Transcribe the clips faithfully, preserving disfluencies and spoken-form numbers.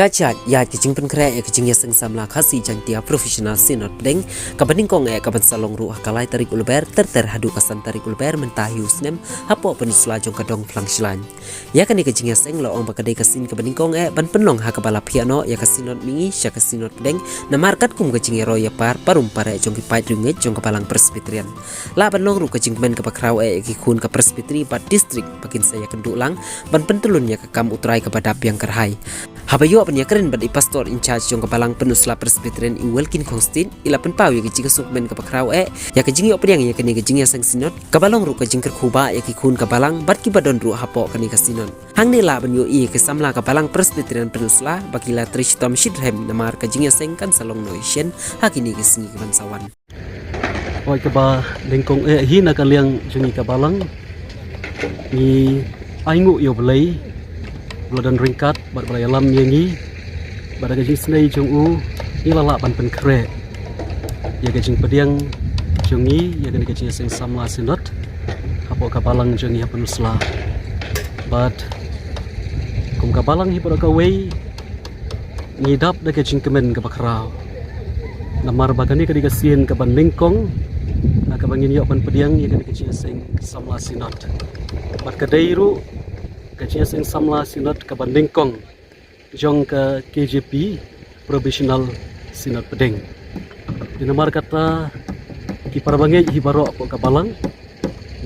Ka jait ïaid ka jingpynkhreh ïa ka jingïaseng samla Khasi Jaiñtia Professional Synod Pdeng, kaba nyngkong eh kaban sa long ruh ha ka lai tarik u Lber, ter ter haduh ka san tarik u Lber mynta hi u snem, hapoh peninsula jong ka dong Phlangshlan. Ïa kane ka jingïaseng la ong ba ka dei ka sien kaba nyngkong eh ban pynlong ha kaba la phiah noh ïa ka Synod Mihngi sha ka Synod Pdeng, namar katkum ka jingïaroi ïapar parum pareh jong ki paid riewngeit jong ka Balang Presbyterian. Lah ban long ruh ka jingkmen kaba khraw eh ïa ki khun ka Presbytery bad District ba kin sa ïakynduh lang ban pyntyllun ïa ka kam U Trai kaba dap biang kyrhai. Haba ïoh ban ïakren bad i Pastor in charge jong ka Balang Peninsula Presbyterian, i Wilkin Khongstit, i la pynpaw ïa ka jingsngewkmen kaba khraw eh ïa ka jingïoh pdiang ïa kane ka jingïaseng Synod, kaba long ruh ka jingkyrkhu ba ïa ki khun ka Balang bad kiba don ruh hapoh kane ka Synod. Hangne lah ban ïohi ïa ki samla ka Balang Presbyterian Peninsula ba ki la trei shitom shirhem namar ka jingïaseng kan sa long noh shisien ha kine ki sngi kiban sa wan. Hooid, kaba nyngkong eh hi na ka liang jong ngi ka Balang, ngi ainguh ïa U Blei ba la don ryngkat bad ba la ïalam ïa ngi, bad da ka jingisnei jong u ngi la lah ban pynkhreh ïa ka jingpdiang jong ngi ïa kane ka jingïaseng samla Synod hapoh ka Balang jong ngi ha Peninsula. Bad kum ka Balang hi baroh kawei, ngi dap da ka jingkmen kaba khraw, namar ba kane ka dei ka sien kaba nyngkong ha kaba ngin ïoh ban pdiang ïa kane ka jingïaseng samla Synod. Bad ka dei ruh ka jingïaseng samla Synod kaba nyngkong jong ka K J P Provisional Synod Pdeng. Te namar kata, ki para bangeit hi baroh hapoh ka Balang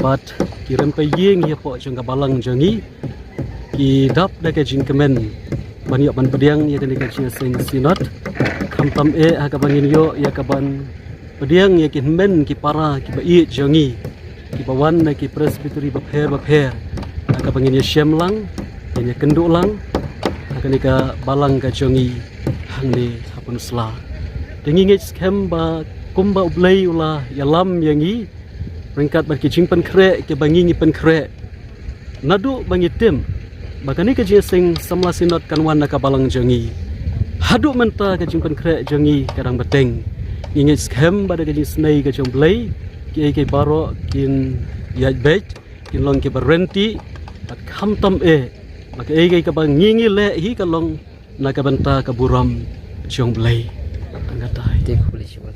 bad ki rympei ïing hi hapoh jong ka Balang jong ngi, ki dap da ka jingkmen ban ïoh ban pdiang ïa kane ka jingïaseng Synod. Khamtam eh ha kaba ngin ïoh ïa kaban pdiang ïa ki hynmen ki para kiba ïeit jong ngi, kiba wan na ki Presbytery bapher bapher, ha kaba ngin ïashem lang, ngin ïakynduh lang ha kane ka Balang ka jong ngi hangne ha Peninsula. Te ngi ngeit skhem ba kumba U Blei u la ïalam ïa ngi ryngkat bad ki jingpynkhreh kiba ngi ngi pynkhreh, naduh ba ngi tip ba kane ka jingïaseng samla Synod kan wan na ka Balang jong ngi, haduh mynta ka jingpynkhreh jong ngi ka dang bteng. Ngi ngeit skhem ba da ka jingisnei ka jong U Blei, kiei kiei baroh kin ïaid beit, kin long kiba rynti, bad khamtam eh ba kaei kaei kaba ngi ngi leh hi kan long na ka bynta ka burom jong U Blei. Tang katei. Te khublei shibun.